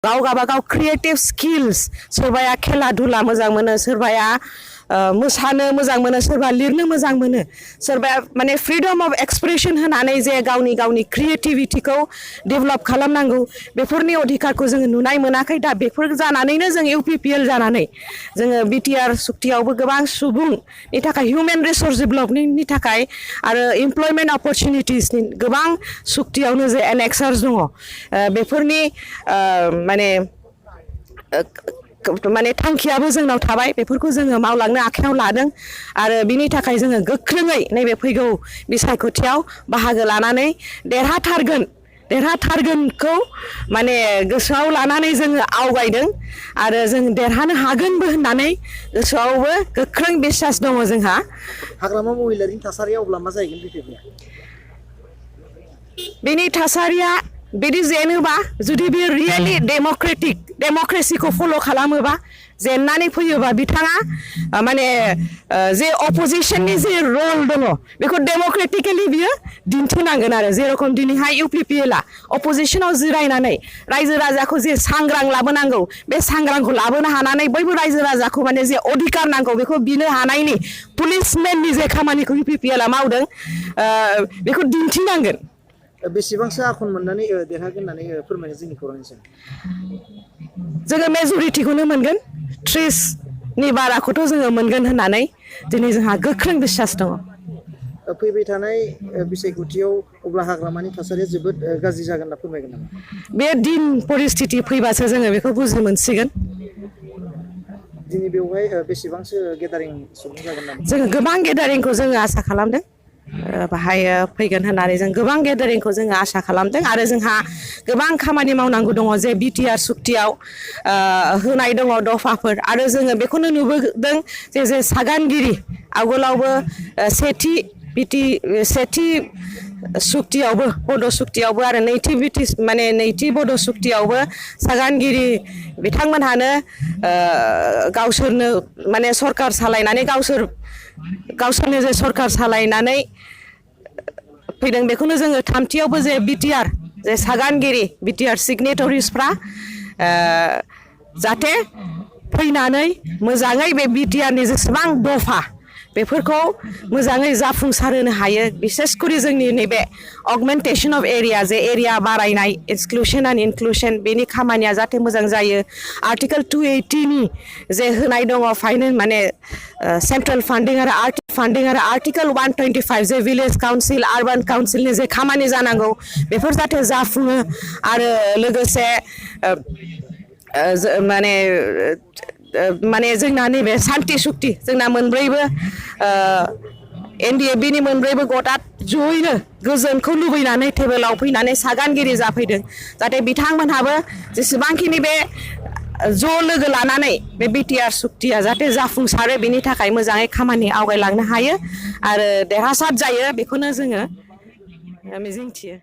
गाव गाबागाव creative skills सोरबाया खेला धुला मोजां मोनो सोरबाया मोसानो मोजां मोनो सोरबा लिरनो मोजां मोनो सोरबाया माने फ्रीडम अफ एक्सप्रेशन होनानै जे गावनि क्रिएटिविटीखौ डेभेलप खालामनांगौ बेफोरनि अधिकारखौ जोङो नुनाय मोनाखै दा बेफोर जानानैनो जों इउपिपिएल जानानै जोङो बिटिआर सुक्तियावबो गोबां सुबुंनि थाखाय हिउमेन रिसोर्स डेभेलपमेन्टनि थाखाय आरो एमप्लयमेन्ट अपरचुनिटिसनि गोबां सुक्तियावनो जे एनेक्सार्स दङ बेफोरनि माने थांखियाबो जोंनाव थाबाय बेफोरखौ जोङो मावलांनो आखायाव लादों आरो बिनि थाखाय जोङो गोख्रोङै नैबे फैगौ बिसायख'थियाव बाहागो लानानै देरहाथारगोनखौ माने गोसोआव लानानै जोङो आवगायदों आरो जों देरहानो हागोनबो होननानै गोसोआवबो गोख्रों बिसास दङ जोंहा। हाग्रामा महिलारिनि थासारिया अब्ला मा जाहैगोन बिटिआरनिया? बेनि थासारिया बिदि जेनोबा जुदि बे रियेलि डेम'क्रेसिखौ फल' खालामोबा जेननानै फैयोबा बिथाङा माने जे अपोजिशननि जे रल दङ बेखौ डेम'क्रेटिकेलि बियो दिन्थिनांगोन आरो जेरखम दिनैहाय इउपिपिएलआ अपोजिशनाव जिरायनानै रायजो राजाखौ जे सांग्रां लाबोनांगौ बे सांग्रांखौ लाबोनो हानानै बयबो रायजो राजाखौ माने जे अधिकार नांगौ बेखौ बिनो हानायनि पुलिसमेननि जे खामानिखौ इउपिपिएलआ मावदों बेखौ दिन्थिनांगोन। बेसेबांसो आखन मोननानै देरहागोन होननानै फोरमायनो जोंनि खौरांनिसिम? जोङो मेजरिटिखौनो मोनगोन 30नि बाराखौथ' जोङो मोनगोन होननानै दिनै जोंहा गोख्रों बिसास दङ। फैबाय थानाय बिसायख'थियाव अब्ला हाग्रामानि थासारिया जोबोद गाज्रि जागोन होनना फोरमायगोन नामा? बे दिन परिस्थिति फैबासो जोङो बेखौ बुजिनो मोनसिगोन। दिनै बेवहाय बेसेबांसो गेदारिं सुबुं जागोन नामा? जोङो गोबां गेदारिंखौ जोङो आसा खालामदों बाहाय फैगोन होननानै जों गोबां गेदारिंखौ जोङो आसा खालामदों आरो जोंहा गोबां खामानि मावनांगौ दङ जे बिटिआर सुक्तियाव होनाय दङ दफाफोर आरो जोङो बेखौनो नुबोदों जे सागानगिरि आवगोलावबो सेथि सुक्तियावबो बड' सुक्तियावबो आरो नैथि बड' सुक्तियावबो सागानगिरि बिथांमोनहानो गावसोरनो माने सरकार सालायनानै गावसोरनो जे सरकार सालायनानै फैदों बेखौनो जोङो थामथियावबो जे बिटिआर जे सागानगिरि बिटिआर सिगनेटरिसफ्रा जाहाथे फैनानै मोजाङै बे बिटिआरनि जेसेबां दफा बेफोरखौ मोजाङै जाफुंसारहोनो हायो बिसेसकरि जोंनि नैबे अगमेन्टेसन अफ एरिया जे एरिया बारायनाय एक्सक्लुसन एन्ड इनक्लुसन बेनि खामानिया जाहाथे मोजां जायो। आर्टिकेल 280नि जे होनाय दङ फाइनेन्स माने सेन्ट्रेल फान्डिं आरो आर्टिकेल 125 जे भिलेज काउन्सिल आर्बान काउन्सिलनि जे खामानि जानांगौ बेफोर जाहाथे जाफुङो आरो लोगोसे माने जोंना नैबे सान्ति सुक्ति जोंना मोनब्रैबो एनडिएफबिनि मोनब्रैबो गटआ जयैनो गोजोनखौ लुबैनानै टेबोलाव फैनानै सागानगिरि जाफैदों जाहाथे बिथांमोनहाबो जेसेबांखिनि बे ज' लोगो लानानै बे बिटिआर सुक्तिया जाहाथे जाफुंसारो बेनि थाखाय मोजाङै खामानि आवगायलांनो हायो आरो देरहासार जायो बेखौनो जोङो मिजिंथियो।